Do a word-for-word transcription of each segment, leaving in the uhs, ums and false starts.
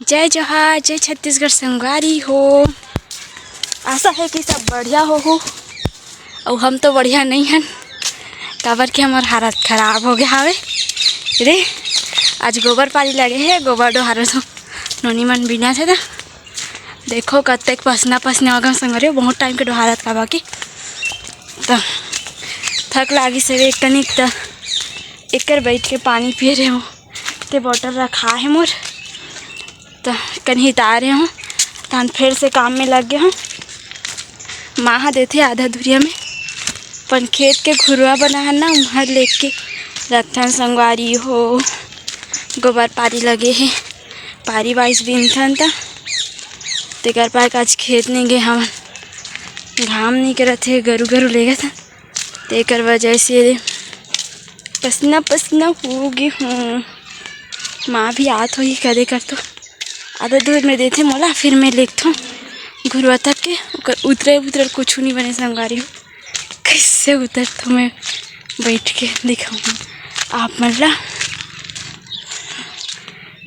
जय जोहार, जय छत्तीसगढ़ संगवारी हो। आशा है कि सब बढ़िया होहू। अउ हम तो बढ़िया नहीं हन, काबर कि हमर हालत खराब हो गया हवे रे। आज गोबर पारी लगे हे, गोबर डोहारो सो नोनी मन बिना थे त देखो कतेक पसीना पसीना हो गए संगवारी हो, बहुत टाइम के डोहारत का बाकी। त थक लागी से एक तनिक त एकर बैठ के पानी पिए रहे हो, ते बोतल रखा है मोर। त कन्हिता रहे हो, तहन फिर से काम में लग गए हो। माँ ह देथे आधा धुरिया में, अपन खेत के घुरवा बना है ना, उहाँ लेके रखथन संगवारी हो। गोबर पारी लगे हे, पारी बाईस बिनथन त तेकर पाए आज खेत नहीं गए हवन, घाम नहीं करत हे, गरु गरु लेगत हन, तेकर वजह से पसीना पसीना हो गए हूँ। माँ भी आत होही कदे कर तो आधा दूर में देथे मोला, फिर मैं लेगथों घुरवा तक के, ओकर उतरे उतरे कुछ नहीं बने संगवारी हो। कैसे उतरथों मैं बैठ के दिखाऊँ आप मन ला।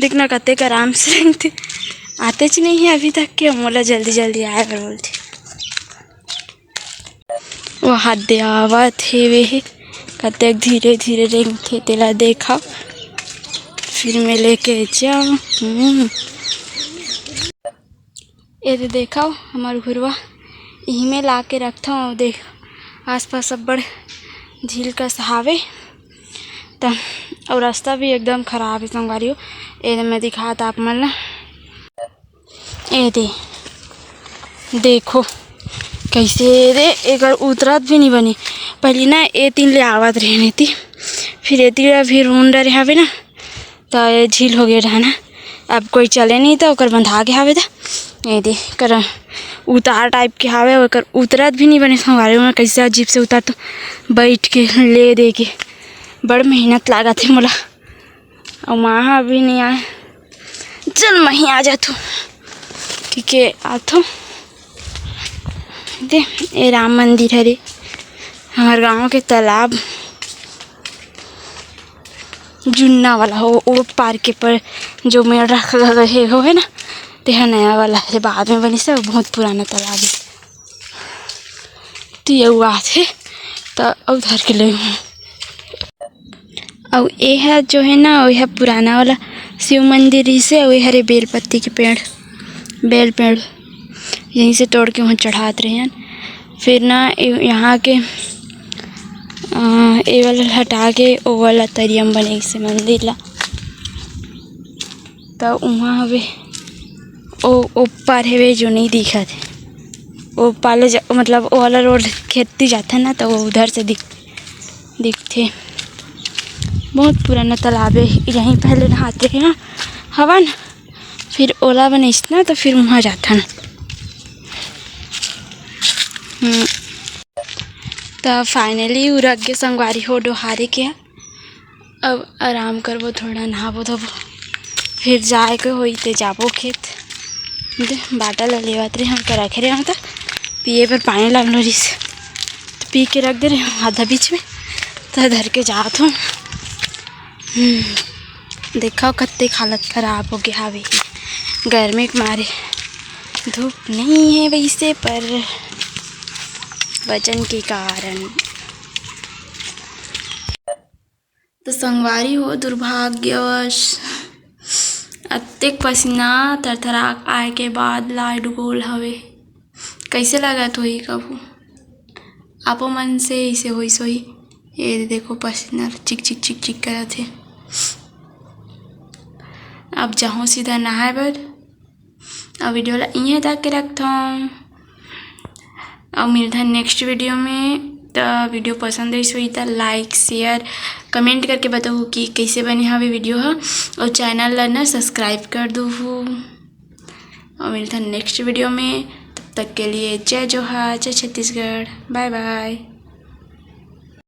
देखना कतेक आराम से रेंगथे, आतेच नहीं है अभी तक के, मोला जल्दी जल्दी आए बर बोलथे। वहाँ दे आवत हेवे हे, कतेक धीरे धीरे रेंगथे तेला देखा, फिर मैं लेके जाऊँ। हम्म। ये दे देखा हमर घुरवा, इही में ला के रखथों। देख आसपास अब्बड़ झील कस हावे त, अउ रास्ता भी एकदम खराब है संगवारी हो। ये दे मैं दिखात आप मन ला, ए दे, देखो कैसे रे, एकर उतरत भी नहीं बने। पहली ना ए तीन ले आवत रहे नहीं थी, फिर ए तीन फिर उन डरे हवे ना, तो ये झील हो गए रहना। अब कोई चले नहीं तो ओकर बंधा के हवे था। ए दे कर उतार टाइप के हवे, ओकर उतरत भी नहीं बने संगवारी हो। कैसे अजीब से उतर तो बैठ के ले दे के बड़ मेहनत लागत है मोला। अउ माँ ह अभी नहीं आए। चल, मही आ जाथो। ठीक है, आथो। दे, ए राम मंदिर हरे, हमर गांव के तालाब जुन्ना वाला हो, ओ पार के पर जो मेड़ रख रहे हो है ना, तेहा नया वाला है, बाद में बनी से, बहुत पुराना तालाब है। तो ये हुआ थे, तो उधर के ले हूँ। अउ ए ह जो है ना, ओ ह पुराना वाला शिव मंदिर रिहिसे, अउ ए हरे बेल पत्ती के पेड़, बेल पेड़, यहीं से तोड़ के वहाँ चढ़ात रहे हन। फिर ना ए-, यहाँ के, अ, ए वाला हटा के ओ वाला तरियम बने से मंदिर ला। त उहाँ हवे, ओ ऊपर हवे जो नहीं दिखत हे। ओ पाले जा-, मतलब ओ वाला रोड खेत ती जाथे ना, त वो उधर से दिख, दिखथे। बहुत पुराना तालाब है, यहीं पहले नहाते हैं हवन, फिर ओला बनिस ना, तो फिर वहाँ जाथन। हम्म। त finally उरक गे संगवारी हो डोहारे के। अब आराम करबो, थोड़ा नहाबो धोबो, फिर जाए के होई ते जाबो खेत। दे, बाटा ल लेवत रहे हम, तो रखे रहे हम, तो पिए बर पानी लान लो रिस, तो पी के रख दे रहे हम आधा बीच में, तो धर के जात हूँ। हम्म, देखा कत्ते हालत खराब हो गया हवे गर्मी के मारे। धूप नहीं है वैसे, पर वजन के कारण। तो संगवारी हो, दुर्भाग्यवश अतेक पसीना थरथराक आए के बाद लाइट गोल हवे। कैसे लगत होही कभू आपो मन से इसे होइस होही? ये देखो, पसीना चिक चिक चिक चिक करत हे। अब जाहूँ सीधा नहाए बर। अब वीडियो ला इहें तक के रखथों। अब मिलथन next वीडियो में। त वीडियो पसंद आइस होही त like, share, comment करके बताहू कि कैसे बने हवे वीडियो ह, और channel ला ना subscribe कर दूहू। और मिलथन next वीडियो में, तब तक के लिए जय जोहार, जय छत्तीसगढ़, bye bye।